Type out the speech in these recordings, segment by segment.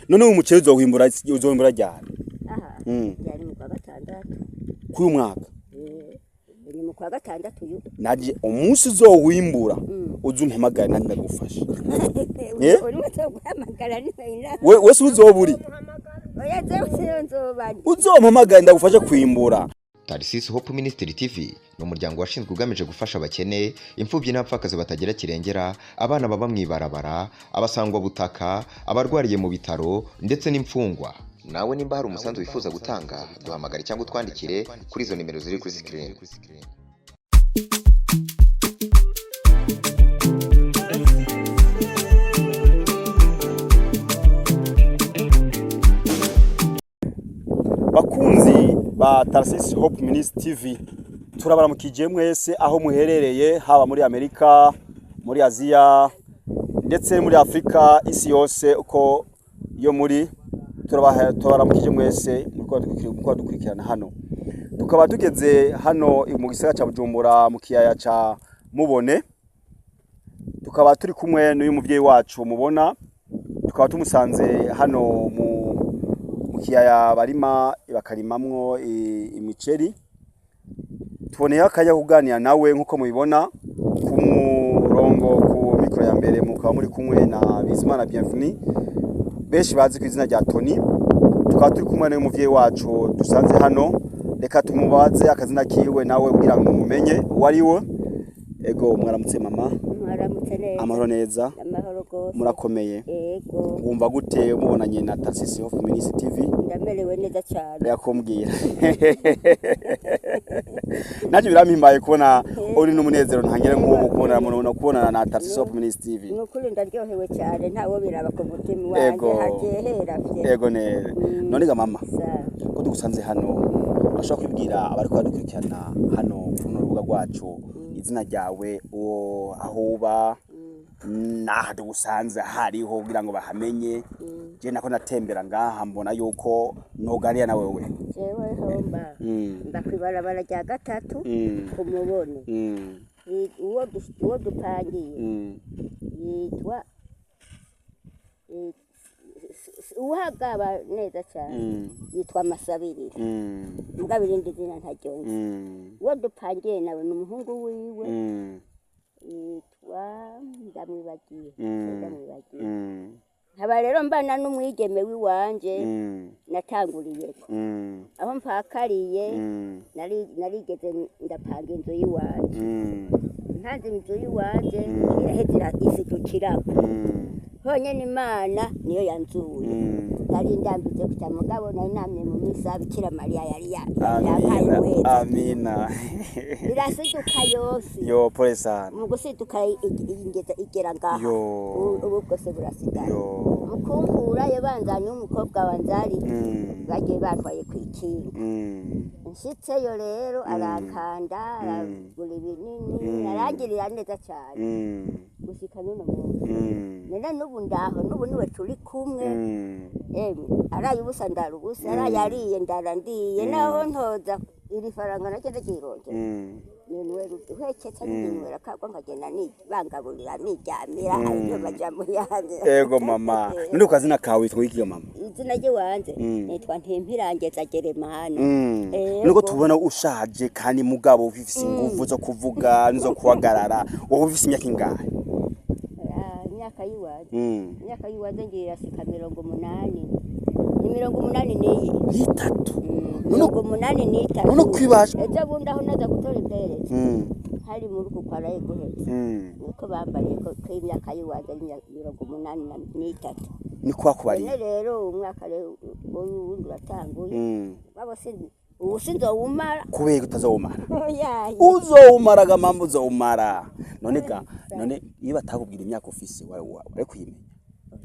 None uyu muceri uzowimbura ryari? Aha. Yari mu kwa gatandatu. K'uyu mwaka? Ni mu kwa gatandatu uyu. Naje umunsi uzowimbura, uze umpamagare, nanjye ndagufasha. Eh? Urimo guhamagara ni ina. We wese uzoba uri Oya, jewe siyo nzoba ndi. Uzompamagare ndagufasha kwimbura. Tarisisi Hope Ministry TV ni umuryango washinzwe ugamije gufasha abakene, imfubyi n'abapfakazi batagira kirengera, abana baba mu ibarabara, abasangwabutaka, abarwariye mu bitaro ndetse n'imfungwa. Nawe nimba hari umusanzu wifuza gutanga, duhamagare cyangwa utwandikire kuri izo nimero ziri kuri screen. Bakunzi ba Tarsis Hope Ministry TV, turabaramukije mwese aho muherereye, haba muri Amerika, muri Aziya ndetse muri Afrika, isi yose uko yo muri, turabaramukije mwese muriko dukurikirana hano. Tukaba tugeze hano mu gisagara ca Bujumbura, mu kiyaya ca Mubone. Tukaba turi kumwe n'uyu muvyeyi wacu mubona, tukaba tumusanze hano mu kiyaya barima bakarimamwo imiceri. Tuboneyeho akanya ko kuganira nawe. Nk'uko mubibona ku murongo, ku mikoro ya mbere mukaba muri kumwe na Bizimana Bienvenue, benshi bazi ku izina rya Tony. Tukaba turi kumwe n'uyu muvyeyi wacu dusanze hano. Reka tumubaze akazina kiwe nawe kugira ngo mumumenye uwo ari we. Ego, mwaramutse mama. Mwaramutse neza. Amahoro neza? Amahoro gose. Murakomeye? Yego. Wumva gute mubonanye na Tarsis Hope Ministry TV? Ndamerewe neza cyane. Reka kumbwira, nanjye birampimbaye kubona uri n'umunezero ntangire nk'ubu kubona no kubonana na Tarsis Hope Ministry TV. Ni ukuri ndaryohewe cyane, ntawo biraba ku mutima wanjye. Hagiye hera fye. Ego neza. None ga mama, Sa. ko dugusanze hano, urashobora kwibwira abariko badukurikirana hano kuri runo rubuga rwacu izina ryawe, uwo aho uba n'aha tugusanze hariho, kugira ngo bahamenye? Je nako natembera ngaha, mbona yuko noganira na wewe. Jewe homba mba kw'ibarabara rya gatatu ku Mubone. Uwo dupangiye yitwa uwahagaba neza cyane yitwa Masabirira. Mugabo irindi zina ntaryonzi. Uwo dupangiye nawe ni umuhungu wiwe, yitwa, ndamwibagiye. Ndamwibagiye. Nkaba rero mbana n'umwigeme w'iwanje natanguriyeko aho mpakariye. Narigeze ndapanga inzu y'iwanje. Ntanze inzu y'iwanje, iraheze isidukirako honyene. Imana niyo yanzuye. Nari ndambitse kuca, mugabo nari namye mu misa, Bikira Mariya yari yampaye Amina. umuheza. Amina. Irasiduka yose. Yo, pole sana. Mu gusiduka ingeza igera ngaha. Yo. Ubu bwose burasigaye. Yo. Mu kunkurayo banzanye umukobwa wanzari bagiye bantwaye kw'ikinga. Nshitseyo rero arankanda, aragura ibinini, arangirira neza cyane gushika n'uno munsi. None n'ubu ndaho, n'ubu niwe turi kumwe. Emwe, araye ubusa ndara ubusa, araye ariye ndara ndiye. Naho ntoza iri faranga naryo ndakirongera. Ninywera uheketse, ninywera kagwa, nkagenda bangaburira niryamira, aribyo majambo yanjye. Ego mama, none ku kazina kawe witwa iki mama? Izina ry'iwanje nitwa Ntimpirangeza Geremana. Ego. Nuko tubona ushaje kandi mugabo ufise inguvu zo kuvuga nizo kuhagarara, wowe ufise imyaka ingahe? Ah, imyaka y'iwanje imyaka y'iwanje ngira irashika 80, ni 83. N'itatu? 83. None kwibasha- Ejo bundi aho naza gutora impereza, hari muri uku kwa raye guheza, niko bambariye ko imyaka y'iwanje ari 83. Niko bakubariye? None rero uwo mwaka rero uyu wundi uratanguye. Babo ubu sinzowumara. Kubera utazowumara? Oyaye. Uzowumara ga mama, uzowumara. None ga none iyo batakubwira imyaka ufise, wari kuyimenya?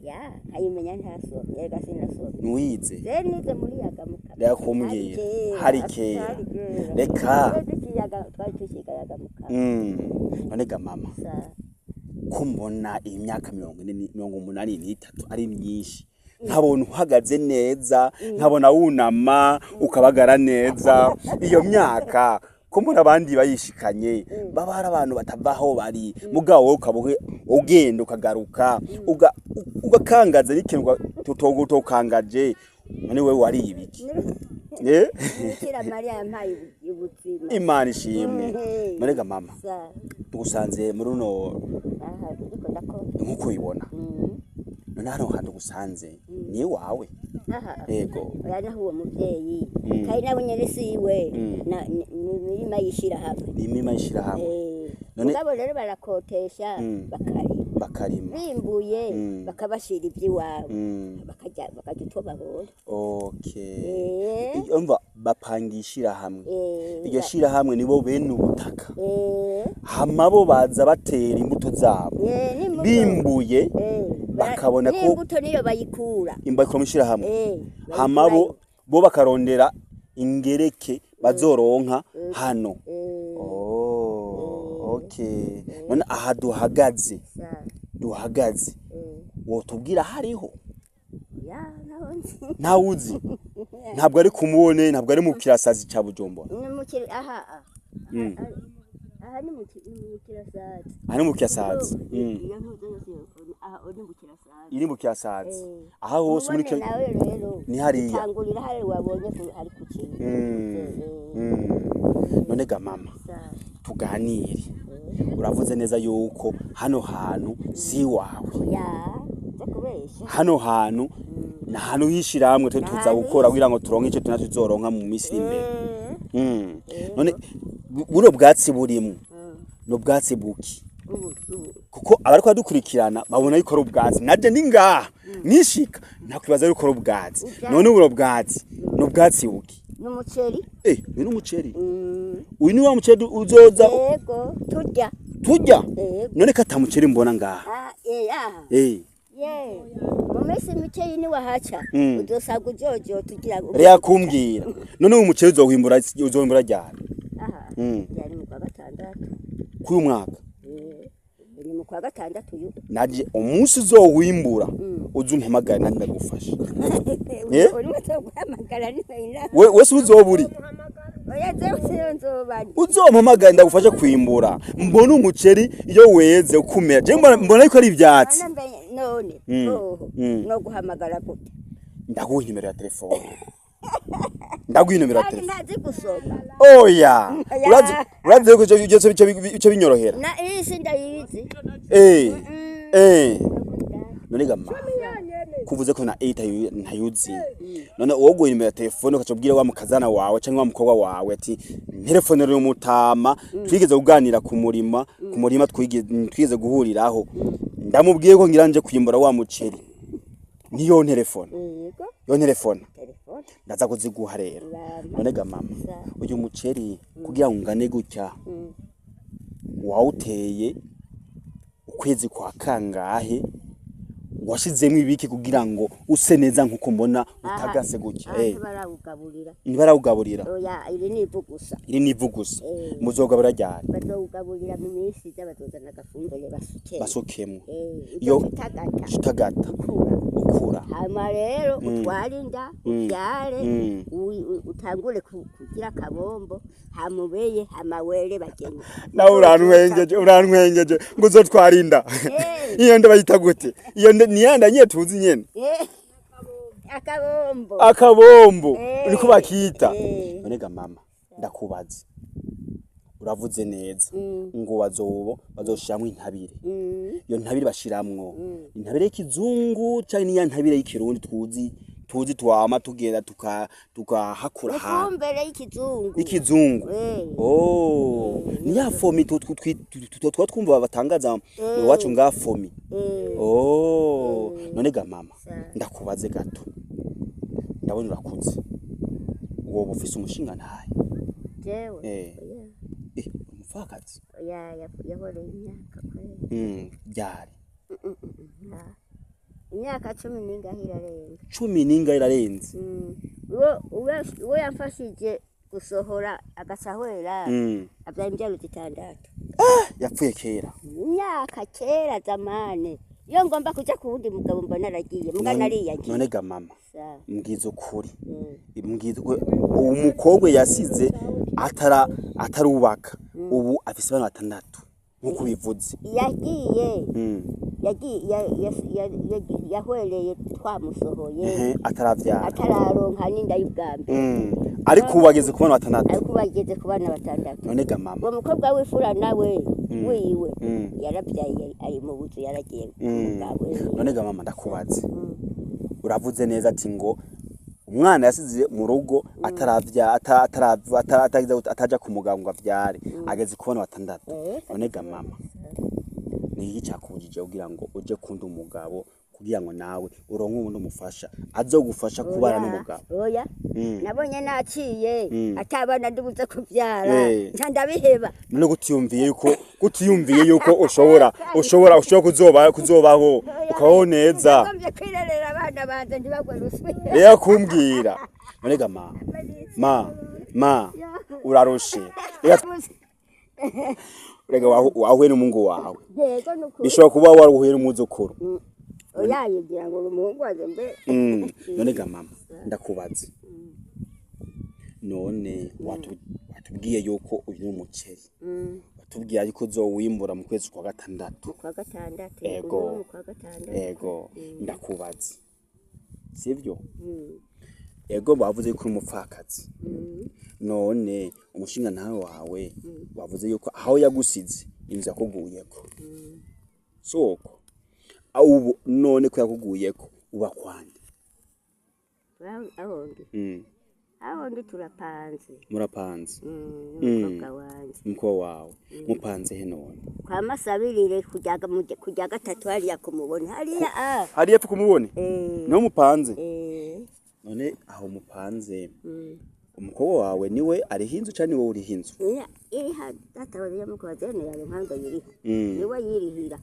Ya, nkayimenya ntasomye, erega sinasomye. Ntiwize? Je nize muri Yagamuka. Reka kumbwira. Hari kera. Reka. Twari tukiga Yagamuka. None ga mama, ko mbona imyaka 40 83 ari myinshi, nkabona uhagaze neza, nkabona wunama ukabagara neza, iyo myaka Ko mbona abandi bayishikanye baba hari abantu batavaho bari, mugabo wowe ukaba ugenda ukagaruka ugakangaza n'ikintu tutogutokangaje, none wewe wariye ibiki? Eh? Bikira Mariya yampaye ubuzima. Imana ishimwe. Mhm. None ga mama, Sa tugusanze muri runo aha ndiko ndakora. Nk'uko ubibona, none hano hantu tugusanze ni iwawe? Aha? Yego. Oya, naho uwo muvyeyi Mm. kandi nawe nyene siwe, Mm. ni imirima y'ishirahamwe. Ni imirima y'ishirahamwe. Eh, None- mugabo rero barakotesha, bakarima, bakarima, bimbuye bakabashira ivy'iwabo, bakarya bakarya utwo babonye. Okay. Eh. Umva, bapanga ishirahamwe. Eh, Iryo shirahamwe nibo bene ubutaka, eh, hama bo baza batera imbuto zabo, eh, n'imbuto. Bimbuye, bakabona ko n'imbuto niyo bayikura. Imbuto mu ishirahamwe, Eh, hama bo bayikurayo. bo bakarondera ingereke bazoronka hano. Eh, Oh, okay. None aha duhagaze, sa duhagaze, wotubwira hariho? Ya, naho nzi. Ntawuzi? Ntabwo ari kumubone, ntabwo ari mu kirasazi ca Bujumbura? Ni mu aha aha. Aha ni mu kirasazi. Aha ni mu kirasazi. Iyo ntuzo yose aha ni mu kirasazi. Iri mu kirasazi. Eh. Aha hose muri Mubone kino nawe rero Ni hariya. Tangurira hari wabonye ko ari ku kintu. None ga mama, tuganire. Uravuze neza yuko hano hantu si iwawe. Ya, nza kubesha. Hano hantu ni ahantu h'ishirahamwe, twe tuza Ahantu gukora kugira ngo turonke icyo tuna tuzoronka mu minsi iri imbere. Eh, None buno bwatsi burimwo ni ubwatsi buki? Ubu ubu Kuko abariko badukurikirana babona yuko ari ubwatsi, naje ni ngaha nishika nakwibaza yuko ari ubwatsi. None buno bwatsi ni ubwatsi buki? N'umuceri. Eh, uyu ni umuceri. Uyu ni wa muceri uzoza Yego, turya. Turya? Yego. None ko ata muceri mbona ngaha? Ah, eh, aha. Eh. Ye. Mu minsi mikeyi niwahaca uzosanga ujojo tugira Rero kumbwira, none uyu muceri uzowimbura, uzowimbura ryari? Aha. Yari mu kwa gatandatu. K'uyu mwaka? Eh, ni mu kwa gatandatu uyu. Naje umunsi uzowimbura uze umpamagare, nanjye ndagufasha. Eh? Urimo guhamagara ni ina. We wese uzoba uri Oya, jewe siyo nzoba ndi. Uzompamagare ndagufasha kwimbura, mbone umuceri iyo weze ukumera. Je mbona yuko ari ivyatsi. None none oho no guhamagara gute? Ndaguha inimero ya telefone, ndaguha inimero ya Kandi telefone. ntazi gusoma. Oya, Oya. urazi yuko ico binyorohera. Na iyi si ndayizi. Eh eh, none gama kuvuze ko na 8 ntayuzi, none uwo guha inimero ya telefone ukaca ubwira wa mukazana wawe cyangwa wa mukobwa wawe ati telefone rero mutama twigeze kuganira ku murima, ku murima twigeze guhuriraho, ndamubwiye ko ngira nje kwimbura wa muceri, niyo telefone? Yego. Yo telefone. Telefone. Ndaza kuziguha rero. Urama. None ga mama, Sa. uyu muceri kugira ngo ungane gutya, wawuteye ukwezi kwa kangahe? Washizemo ibiki kugira ngo use neza nkuko mbona utagase gutya? Aha Eh, ntibarawugaburira. Ntibarawugaburira? Oya, iri ni ivu gusa. Iri ni ivu gusa. Eh. Muzogabura ryari? Bazowugaburira mu minsi iza, bazozana agafumbire basuke. Basukemwo. Eh, Yo. ibyo tutagata. Utagata. Ukura. Ukura. Hama rero utware inda, uvyare, utangure kugira akabombo, hamubeye hamawere bageni. Nawe urantwengeje, urantwengeje ngo uzotwara inda. Eh. Iyo nda bayita gute? Iyo nda ni yanda nyine tuzi nyene? Eh, akabombo. Akabombo. Eh. Niko bakita? Eh. None ga mama, ndakubaza, uravuze neza ngo bazoshiramwo intabire. Iyo ntabire bashiramwo intabire y'ikizungu canke niya ntabire y'ikirundi tuzi twama tugenda tukahakura hantu? Ifumbire y'ikizungu. Y'ikizungu. Eh. Oh, ni ya fomi tuba twumva batangaza iwacu nga fomi? Eh. Oh, none ga mama, Sa. ndakubaze gato, ndabona urakuze, woba ufise umushinga ntaye? Jewe? Eh. Oya. Eh, umupfakazi? Oya, yahoreye imyaka kweli. Ryari? Imyaka 10 n'ingahe irarenga. 10 n'ingahe irarenze. Uwo yamfashije gusohora agasahwera abyara imbyaro zitandatu. Yapfuye kera? Imyaka kera zamani. Iyo ngomba kuja ku wundi mugabo mba naragiye, muga nariyagiye. None ga mama, Sawa. mbwiza ukuri, Mm. mbwiza umukobwa yasize atarubaka ubu afise abana batandatu nk'uko ubivuze. Yagiye Mm. yagiye yahwereye twamusohoye Ehe, ataravyara, atararonka n'inda y'ubwambere. Ariko ubu ageze ku bana batandatu. Ariko ubu ageze ku bana batandatu. None ga mama, Uwo mukobwa w'imfura nawe wiwe yarabyaye, ari mu buzu, yaragiye ku mugabo. None ga mama, ndakubaze, uravuze neza ati ngo umwana yasize mu rugo ataravya ataja ku mugabo ngo avyare, ageze ku bana batandatu. None ga mama, ni iki cakubujije kugira ngo uje kundi umugabo, kugira ngo nawe uronke uwundi umufasha azogufasha kubana n'umugabo? Oya, nabonye naciye atabana ndibuze kuvyara, nca ndabiheba. None gutiyumviye yuko ushobora kuzobaho ukabaho neza? Nagombye kwirerera abana banje ntibagwe ruswi. Rero kumbwira, none ga ma ma ma urarushe. Reka wahuye n'umuhungu wawe. Yego, nukuri. Bishobora kuba waruhuye n'umwuzukuru. Oya, yigira ngo uri umuhungu wanje mbe. None ga mama, ndakubaze, none watubwiye yuko uyu ni umuceri, watubwiye yuko uzowimbura mu kwezi kwa gatandatu. Mu kwa gatandatu. Ego. Ubu mu kwa gatandatu. Ego, ndakubaze, sivyo? Mm. Ego, bavuze yuko uri umupfakazi. None umushinga ntawe wawe wavuze yuko aho yagusize inzu yakuguyeko, soko ubu none ko yakuguyeko uba kwande? Aho ndi? Aho ndi turapanze. Murapanze? N'umukobwa wanje. Umukobwa wawe mupanze he none? Kwa Masabirire, kujya gatatu hariya kumubona hariya ah. Hariya epfo kumubone? Eh. Niho mupanze? Eh. None aho mupanze, umukobwa wawe niwe ariho inzu canke niwowe uriho inzu? Iya, iriha data wa mukobwa zene yaronka ngo yiriha. Niwe yirihira.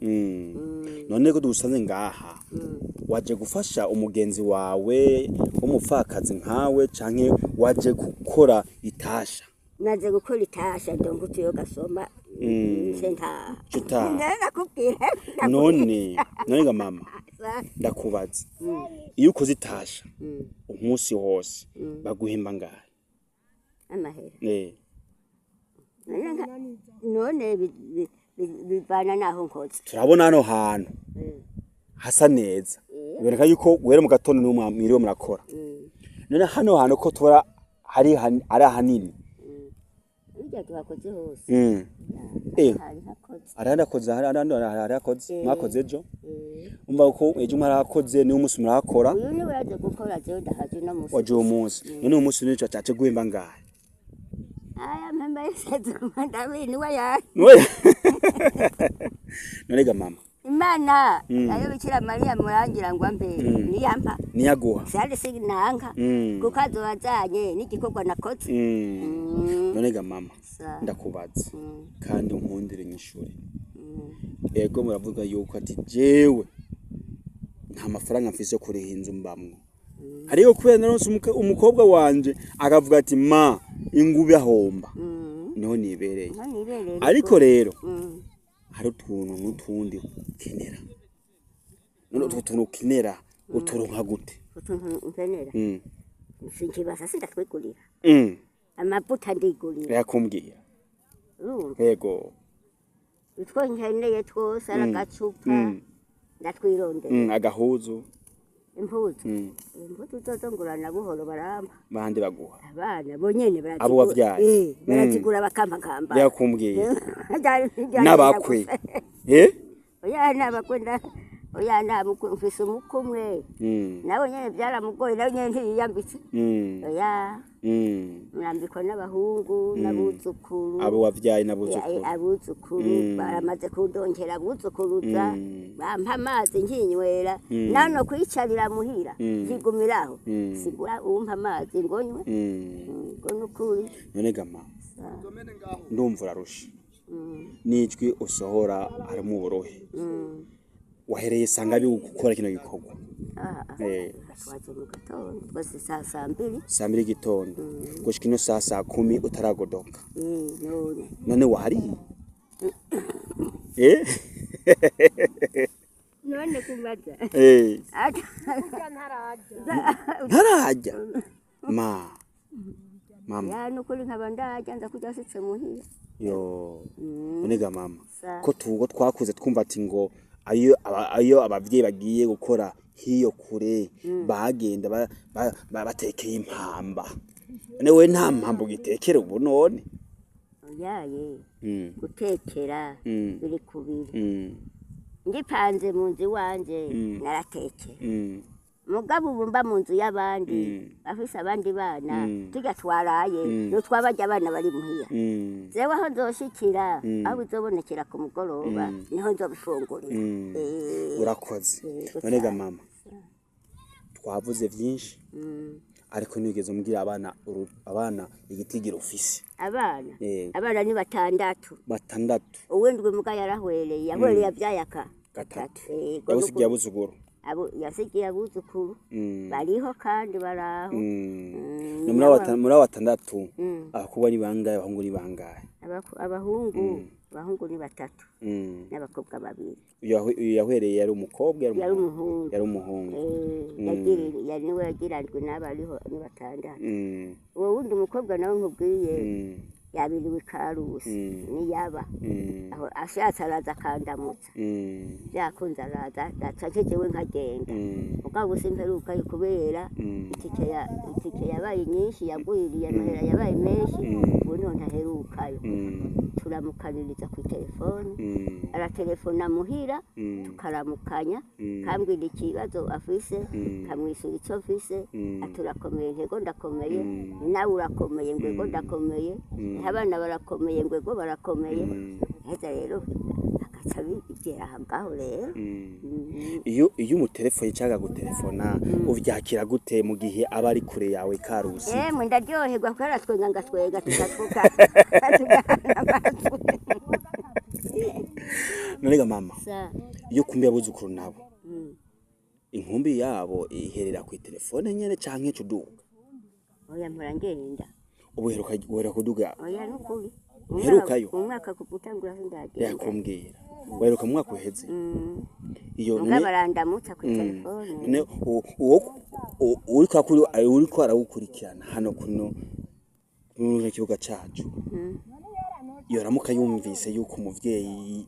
None ko dusanze ngaha, waje gufasha umugenzi wawe w'umupfakazi nkawe, canke waje gukora itasha? Naje gukora itasha, ndongo utuyo gasoma nse ntaha. Cutaha. Ndakubwira. None ga mama, ndakubaza, iyo ukoze itasha umunsi wose baguhemba ngahe? Amahera? Eh. None bivana naho nkoze. Turabona hano hantu hasa neza, biboneka yuko guhera mu gatondo niho mwiriwe murakora. None hano hantu ko tubona hari ari ahanini? Burya tuhakoze hose. Eh. Hari hakoze. Hari hanakoze, hari ahandi hari hakoze. Mwakoze ejo? Eh. Umva ko ejo mwarakoze, niwo munsi murakora. Uyu niwe yaje gukora, jewe ndahaje uno musi. Waje uwo munsi. None uwo munsi nico cace guhemba ngahe? Aya mpemba yisezuma ndabi niwe ya None ga mama, Imana ayo Bikira Mariya murangira ngo ampe, niyampa. Niyaguha. Sari sinanka kuko azobazanye n'igikorwa nakoze. None ga mama, ndakubaza kandi unkundire nyishure. Ego, muravuga yuko ati jewe nta mafaranga mfise yo kuriha inzu mbamwo, ariko kubera naronse umukobwa wanje akavuga ati ma ingube ahomba, niho nibereye. Niho nibereye. Ariko rero hari utuntu n'utundi ukenera. None utwo tuntu ukenera uturonka gute? Utuntu nkenera, sinkibasa, sindatwigurira. Amavuta ndigurira. Yakumbwira. Urumva? Yego. Utwo nkeneye twose, ari agacupa, ndatwirondera. Agahuzu? Impuzu? Impuzu zozo ngurana buhoro, barampa. Bandi baguha? Abana bo nyene barazigura. Abo wavyaye? Eh, barazigura bakampa nkambara. Yakumbwira n'abakwe, eh. Oya, nabakwe nda oya, ntabukwe mfise, umukwe umwe. Nawe nyene byaramugoye, nawe nyene ntiyiyambitse. Oya. Murambikwa n'abahungu n'abuzukuru. Abo wavyaye n'abuzukuru. Abuzukuru baramaze kundongera abuzukuruza, bampa amazi nkinywera, nano kwicarira muhira nkigumiraho, sigura umpa amazi ngo nywe. Ngo nukuri. None gama, ndumva urarusha, n'ijwi usohora harimo uburohe. Wahereye sanga bi gukora kino gikorwa? Twaje mu gatondo twese saa 2. Saa 2 y'igitondo gushika ino saa 10:00 utaragodoka? None. None wahariye, eh? None. None kumbaza. Eh, Ata- ntararya ma mama. Ya nukuri nkaba ndarya, nza kurya nshitse muhira. Yo, nonega mama, Sa. ko tugo twakuze twumva ati ngo ayo ayo abavyeyi bagiye gukora hiyo kure bagenda batekeye impamba, none we nta mpamba ugitekera ubu none? Oyaye, gutekera biri kubiri. Ngipanze mu nzu iwanje naratekera. Mugabo ubu mba mu nzu y'abandi, bafise abandi bana, turya twaraye nutwabarya abana bari muhira. Jewe aho nzoshikira, aho bizobonekera ku mugoroba, niho nzobifungurira. Urakoze. Yego. Nonega Cane. mama, twavuze vyinshi, ariko nigeze umbwira abana abana igitigiro ufise. Abana? Yego. Abana ni 6. 6. Uwindwi muga yarahwereye, yahwereye avyayaka Gatatu. Yego. Yabusigiye abuzukuru. Abo yasigiye abuzukuru bariho kandi baraho. Ni muri abo muri abo 6, abakobwa ni bangahe, abahungu ni bangahe? Abahungu ni 3 n'abakobwa 2. Uyu yahwereye yari umukobwa, yari Yari umuhungu? umuhungu. Yari umuhungu. Yari niwe yagiranzwe n'abo ariho ni 6. Uwo wundi mukobwa nawe nkubwiye yabiriwe ikarusi, niyaba aho ashatse araza akandamutsa. Byakunze araza aca jewe nkagenda. Mugabo simperukayo kubera itike yabaye nyinshi, yagwiriye, amahera yabaye menshi. Ubu niho ntaherukayo. Turamukaniriza ku telefone, aratelefona muhira, tukaramukanya, kambwira ikibazo afise, kamwisura icyo mfise. Aturakomeye, ntego ndakomeye. Nawe urakomeye? Ngwego ndakomeye. Abana barakomeye? Ngwego barakomeye. Heza rero agaca bigera aho ngaho rero. Iyo umutelefone cyangwa gutelefona uvyakira gute mu gihe aba ari kure yawe Karusi? Emwe, ndaryoherwa kuko aratwenga, ngatwenga, tugatwuka tugahana amatwi. Nonega mama, Sa. iyo kumbi abuzukuru nabo, inkumbi yabo iherera ku telefone nyene canke cuduga? Oya, mpora ngenda. Ubu uheruka kuduga? Oya, nukuri. Uherukayo? Umwaka gutangura sindagenda. Yakumbwira uheruka mu mwaka uheze. Iyo Muga barandamutsa kuri telefone. None uwo uriko uriko arawukurikirana hano kuno kuno kibuga cacu, yoramuka yumvise yuko umuvyeyi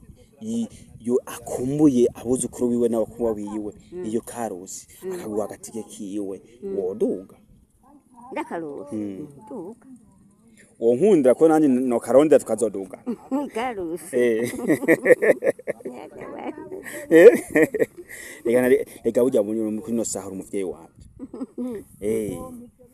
yo akumbuye abuzukuru biwe n'abakuba biwe iyo Karusi, akaguha agatike kiwe, woduga? Ndakarusi nduga. Wonkundira ko nanjye nokarondera tukazoduga? Karusi. Reka reka burya muri kuri ino saha uri umuvyeyi wanje.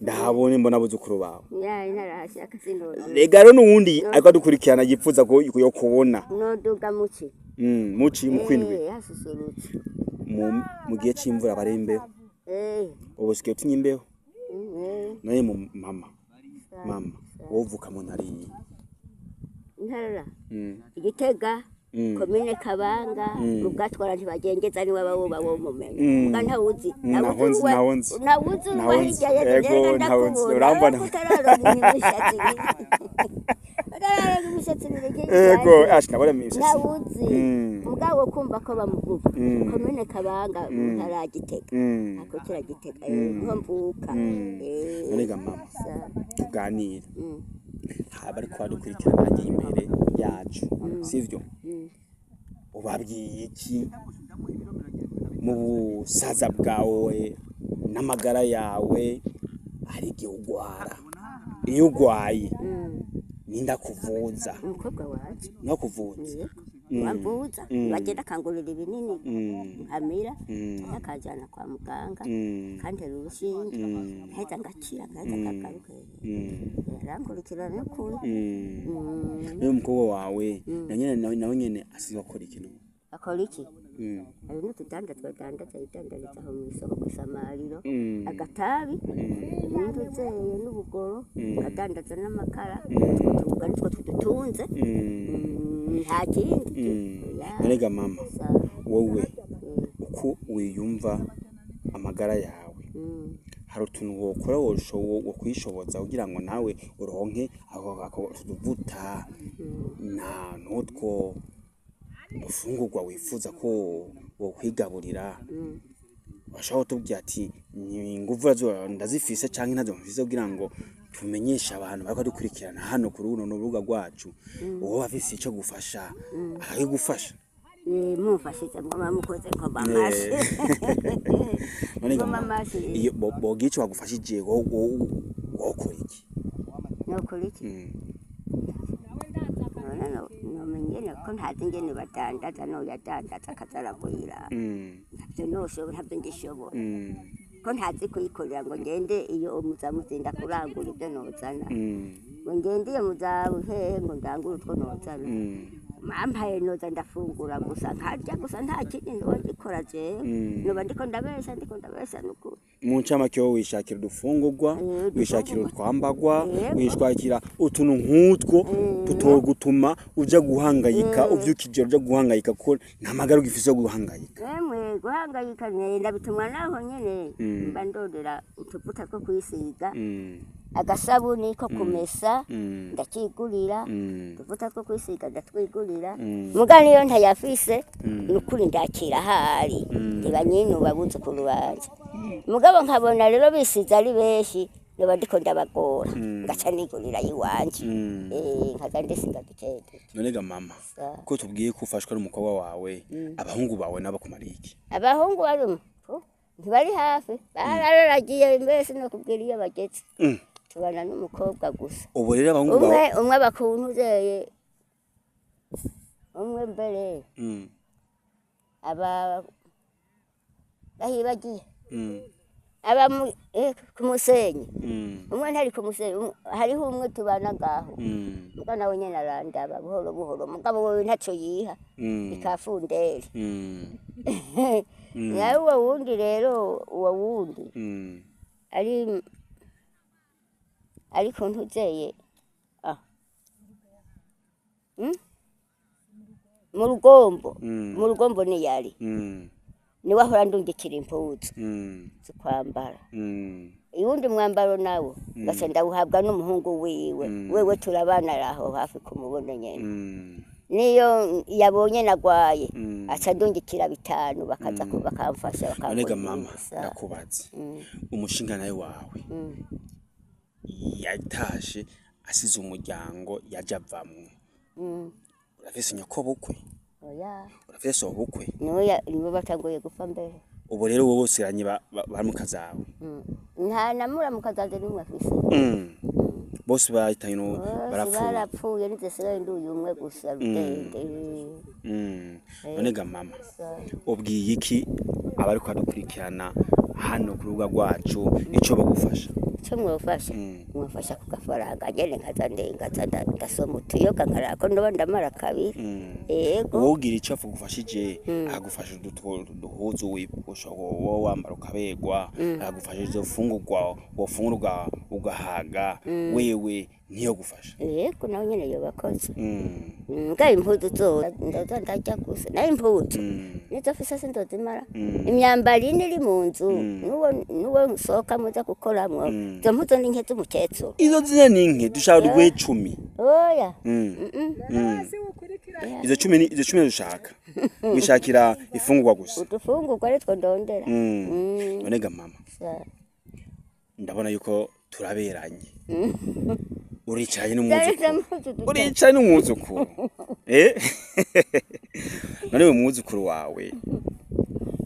Ndahabone mbona abuzukuru bawe. Ya, ntarashaka, sinoduga. Rega rero n'uwundi ariko adukurikirana yipfuza ko yo kubona. Noduga muki? Muci mu kwindwi. Hasusurutse. Mu gihe c'imvura bari imbeho. Ubu usigaye utinya imbeho? Naye mu mama, mama, wowe uvuka mu ntara iyi? Ntara Igitega, komine Kabanga, mu bwatwara ntibagengeza, niwe woba womumenya. Muga ntawuzi. Ntaho nzi, ntaho nzi. Ntawuzi uba Ntaho nzi. hirya y'ejo. Yego, ntaho nzi. Urambona. Utararonka imishatsi ibiri, utararonka imishatsi ibiri. Ego, ash nabona imishatsi. Ntawuzi. Mugabo kumva ko bamuvuga, komine Kabanga, mu ntara ya Gitega, akukira Gitega, niho mvuka. None ga mama, tuganira, haba ariko badukurikirana hagiye imbere yacu, sivyo? Ubabwiye iki mu busaza bwawe n'amagara yawe? Hari igihe ugwara, iyo ugwaye ninda kuvuza? Umukobwa wanje. No kuvuza? Yego, wamvuza. Bagenda akangurira ibinini, nkamira, akajana kwa muganga, kantera urushinge, nkaheza ngakira, nkaheza nkagaruka. Yarankurikirana n'ukuri. Niyo umukobwa wawe na nyene nawe nyene asize akora ikintu? Akora iki? Hari n'utudanda twadandaza, yidandariza aho mw'isoko kw'isamariro, agatabi n'induzeye n'ubugoro, akadandaza n'amakara. Utwo tubuga nitwo tudutunze. Nta kindi. Oya. None ga mama, wowe uko wiyumva amagara yawe, hari utuntu wokora wokwishoboza kugira ngo nawe uronke ako tuvuta na n'utwo dufungurwa wifuza ko wokwigaburira, bashobora kutubwira ati ni inguvu zo ndazifise canke ntazo mfise, kugira ngo tumenyeshe abantu bariko dukurikirana hano kuri runo rubuga rwacu, uwo afise ico gufasha akakigufasha. Mumfashije ngoma mukoze ngoma amashi. None Ngoma mama, amashi. Iyo bogira ico bagufashije, wokora iki? Nokora iki? None nomenye ko ntazi ingene badandaza, noyadandaza akaza aragwira. Ntabyo noshobora, ntabyo ngishobora, ko ntazi kuyikorera ngo ngende iyo muzamuzinda kurangura ibyo nozana, ngo ngende iyo muzahehe ngo ndangure utwo nozana. Mampaye noza ndafungura gusa, nkarya gusa, nta kindi noba ndikora jewe. Noba ndiko ndabesha, ndiko ndabesha nukuri. Mu ncamake, wowe wishakira udufungurwa, wishakira udufungurwa. Utwambagwa, Yego. wishakira utuntu nk'utwo tutogutuma uja guhangayika, uvyuka ijoro uja guhangayika, kuko nta magara ugifise yo guhangayika. Emwe, guhangayika ndabitumwa naho nyene mba ndondera utuvuta two kwisiga, agasabuni ko kumesa, ndakigurira. Utuvuta two kwisiga ndatwigurira. Muga niyo ntayafise, nukuri ndakira ahari ntibanyinuba abuzukuru banje. Mugabo nkabona rero bisize ari benshi, noba ndiko ndabagora, ngaca nigurira iwanje. Nkaza ndisiga duke duke. None ga mama, ko tubwiye ko ufashwa n'umukobwa wawe, abahungu bawe nabo kumara iki? Abahungu barimo ntibari hafi, barararagiye mbese no kubwira iyo bageze. Tubana n'umukobwa gusa. Ubu rero abahungu Umwe bawe umwe abakuntu uzeye umwe mbere aba bahibagiye aba ku musenyi. Umwe ntari ku musenyi, hariho umwe tubana ngaho. Muga nawe nyene arandaba buhoro buhoro, mugabo wewe ntaco yiha, ikafunderi. Nawe uwo wundi rero, uwo wundi ari ku ntuzeye ah. Mu rugombo. Mu rugombo niyari niwe ahora ndungikira impuzu zo kwambara. Iwundi mwambaro nawo ngaca ndawuhabwa n'umuhungu wiwe. Wewe turabana aho hafi kumubona nyene. Niyo yabonye nagwaye, aca ndungikira 500, bakaza bakamfasha. None mama, Bakamfasha. Ndakubaze, umushinga nawe wawe yatashe asize umuryango yaje avamwo, urafise nyokobukwe? Oya. Urafise sobukwe? Niwe nibo batanguye gupfa mbere. Ubu rero wowe usigaranye baramukazawe? Nta namuramuka zanje n'umwe afise. Bose bahitanye no Bose barapfuye? Barapfuye, nizisigaye ndi uyu umwe gusa rudende. None ga mama, ubwiye iki abariko badukurikirana hano ku rubuga rwacu ico bagufasha? Ico mwofasha, mwofasha ku gafaranga nyene, nkaza ndengaza ndasoma utuyoga, nkarako ndoba ndamara kabiri. Yego. Wogira ico agufashije, akagufasha uduhuzu ushobora wowe wambara ukaberwa, akagufasha izo fungurwa wofungura ugahaga, wewe niyo gufasha? Yego, nawe nyene yobakoze. Mbwa impuzu zo ndaza ndarya gusa, nayo impuzu nizo mfise sindozimara. Imyambaro ine iri mu nzu, n'uwo n'uwo nsohoka muza gukoramwo, izo mpuzu ni nke z'umukecuru. Izo zine ni nke, dushaka duguhe 10. Oya. Izo 10 ni izo 10 dushaka, wishakira ifungurwa gusa. Udufungurwa aritwo ndondera. None ga mama, ndabona yuko turaberanye, uricaye n'umwuzukuru, uricaye n'umwuzukuru. None uyu mwuzukuru wawe?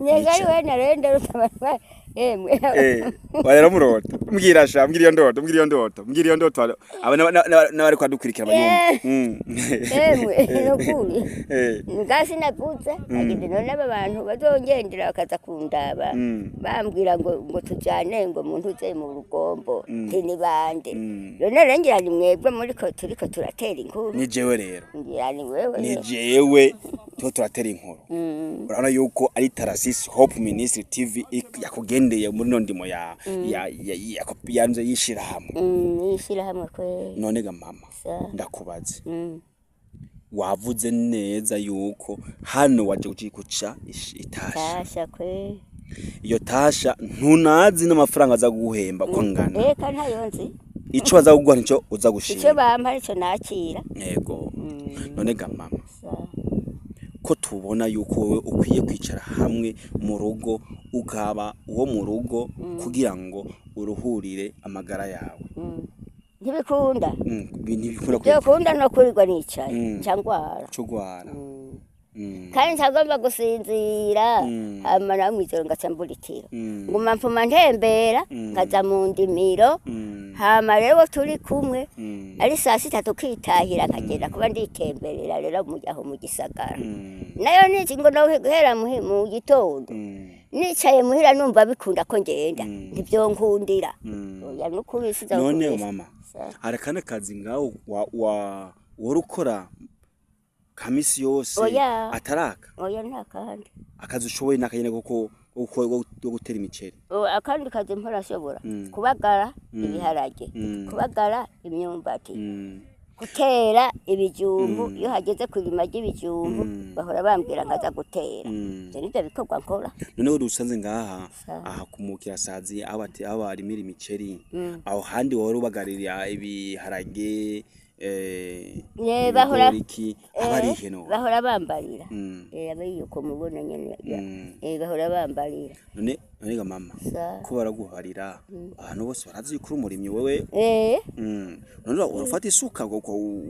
Nega ari we narenda rutabara emwe. Warera murota, mbwira sha, mbwira iyo ndoto, mbwira iyo ndoto, mbwira iyo ndoto, aba n'abari kwadukurikira bayumva. Emwe, nukuri ngasi navuze agize none aba bantu bazongendera bakaza kundaba, bambwira ngo tujane ngo muntu uze mu rugombo, nti ni bande? None rero ngira ni mwebwe muriko turiko turatera inkuru. Ni jewe rero. Ngira ni wewe. Ni jewe tuba turatera inkuru. Urabona yuko ari Tarasisi Hope Ministry TV yakugendeye muri no ndimo ya yanze yishirahamwe. Yishirahamwe kweli. None ga mama, ndakubaze, wavuze neza yuko hano waje kuca itasha. Tasha kweli. Iyo tasha ntunazi n'amafaranga aza guhemba ko angana? Eka, ntayo nzi. Ico baza kuguha nico uza Ico gushima. bampa nico nakira. Yego. None ga mama, Ko tubona yuko wowe ukwiye kwicara hamwe mu rugo, ukaba uwo mu rugo kugira ngo uruhurire amagara yawe. Ntibikunda. Ntibikunda kwicara. Byokunda no kurirwa nicaye, nca ngwara. Cugwara. Kandi ntagomba gusinzira. Hama nawe mw'ijoro ngaca mbura itiro. Nguma mpfuma ntembera, nkaza mu ndimiro. Hama rero turi kumwe, ari saa 6 tukitahira, nkagenda kuba nditemberera rero aho mu gisagara. Nayo niki ngo no guhera mu gitondo nicaye muhira numva bikunda ko ngenda, ntibyonkundira. Oya, nukuri siza. None mama, hari akandi kazi ngaho wa wari ukora kamisi yose? Oya. Ataraka? Oya, nta kandi. Akazi ushoboye nakanyene koko ko gutera imiceri? Akandi kazi mpora ashobora kubagara ibiharage, kubagara imyumbati, gutera ibijumbu. Iyo hageze kurima ry'ibijumbu, bahora bambwira nkaza gutera. Ivyo nivyo bikorwa nkora. Noneho dusanze ngaha Sawa. aha kumukirasazi, aho aho barimira imiceri, aho handi wari ubagarira ibiharage, Ne, bahora ibigori iki, aba ari ihe no? Bahora bambarira. Abe yuko mubona nyene bahora bambarira. None ga mama, ko baraguharira, abantu bose barazi yuko uri umurimyi wewe. None urafata isuka ngo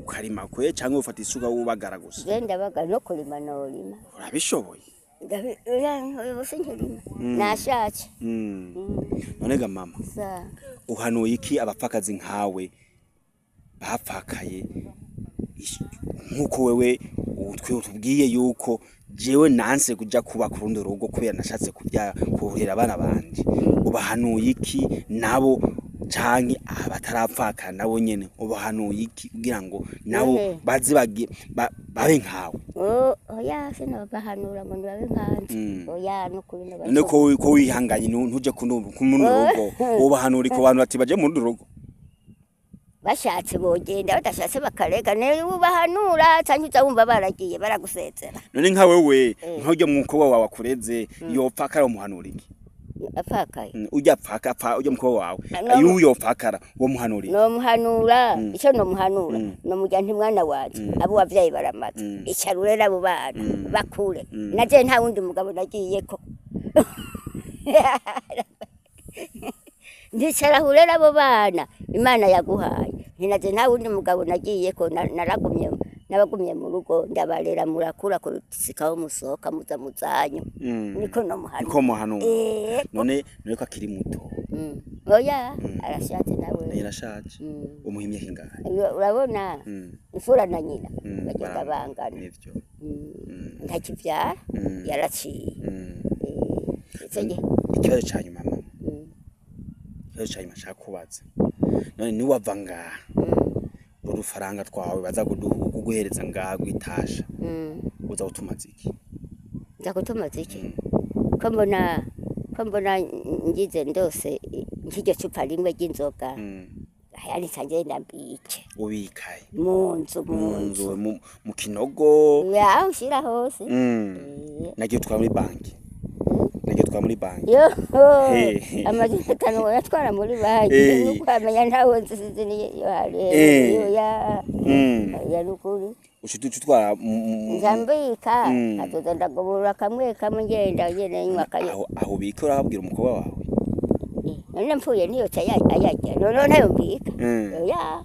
ukarima kwe, cyangwa ufata isuka wubagara gusa? Je ndabaga no kurima norima. Urabishoboye? Ubu sinkirima, nashatse. None ga mama, Sa. uhanuye iki abapfakazi nkawe bapfakaye, nk'uko wewe utwe utubwiye yuko jewe nanse kuja kuba ku rundi rugo kubera nashatse kuhera abana banje? Ubahanuye iki nabo, canke abatarapfakara nabo nyene ubahanuye iki kugira ngo nabo None. baze babe nkawe? Oh, oya, sinobahanura ngo nibabe nkanje. Oya, nukuri. None ko wihanganye ntuje ku rundi rugo, ubahanura ku bantu bati baje mu rundi rugo? Bashatse bogenda, badashatse bakarega. Niba ubahanura canke uza wumva baragiye baragusezera. None nka wewe, nk'urya mukobwa wawe akureze yopfakara, umuhanura iki? Apfakaye? Ujya pfaka pfa ujya mukobwa wawe No. iyo yopfakara, wo muhanura iki? Nomuhanura, ico nomuhanura, nomurya nti: "Mwana wanje, abo wavyaye baramaze, icara urere abo bana bakure. Naje nta wundi mugabo nagiyeko, ndicara urere abo bana Imana yaguhaye. Ntinaje nta wundi mugabo nagiyeko, naragumye nabagumye mu rugo, ndabarera murakura kurusikaho musohoka muza muzanyu." Niko nomuhanura. Niko muhanura? Eh. None ko akiri muto? Oya, arashatse nawe. Yarashaje? Umuha imyaka ingahe? Urabona, imfura na nyina bagenda bangana. Nivyo. Ntakivyara, yaraciye. Ico gihe. Ikibazo ca nyuma, mama, ikibazo ca nyuma nshaka kubaza: none niwava ngaha, udufaranga twawe baza kuguhereza ngaha gwitasha, uza gutumaza iki? Nza kutumaza iki? Ko mbona ngize ndose nk'iryo cupa rimwe ry'inzoga, ayandi nca ngenda mbike. Ubikaye? Mu nzu, mu mu nzu. Nzu, mu kinogo? Aho ushira hose. Nagiye utwara muri banki, nagiye utwara muri banki. Yo, Hey. 500 uyatwara muri banki? Nuko wamenya ntawe nzi, sinzi niyo hari. Ya. Ya, nukuri. Uca utwara Nca mbika, nkazoza ndagobora kamwe kamwe, ngenda nyene nywa kayo. Aho ubika urahabwira umukobwa wawe? None mpfuye niyoca ayarya? None ntayo mbika. Ya,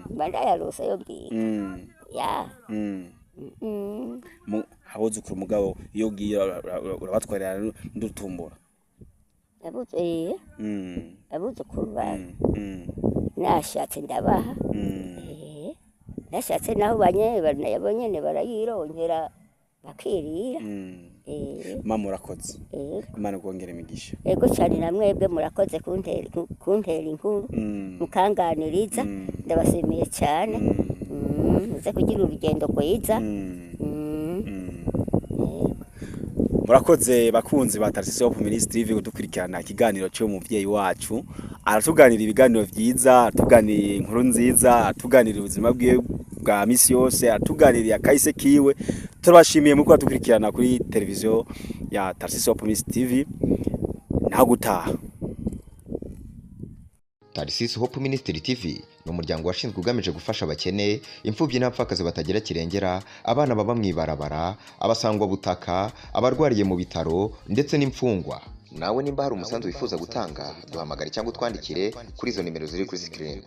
mba ndayarose yo mbika. Ya. Abuzukuru mugabo iyo ugiye urabatwarira n'udutumbura? Abuze, abuzukuru ba nashatse ndabaha. Nashatse naho banye nabo nyene barayironkera bakirira. Mama, urakoze. Imana ikongere imigisha. Ego cyane, na mwebwe murakoze kuntera inkuru, mukanganiriza. Ndabashimiye cyane. Muze kugira urugendo rwiza. Murakoze bakunzi ba Tarasisi Hope Ministry TV kudukurikirana ikiganiro cyo muvyeyi wacu. Aratuganira ibiganiro vyiza, aratuganira inkuru nziza, aratuganira ubuzima bwiwe bwa misi yose, aratuganiriye akahise kiwe. Turabashimiye muko dukurikirana kuri televiziyo ya Tarasisi Hope Ministry TV. Naho gutaha. Tarisisi Hope Ministry TV ni umuryango washinzwe ugamije gufasha abakene, imfubyi n'abapfakazi batagira kirengera, abana baba mu ibarabara, abasangwabutaka, abarwariye mu bitaro ndetse n'imfungwa. Nawe nimba hari umusanzu wifuza gutanga, duhamagare cyangwa utwandikire kuri izo nimero ziri kuri screen.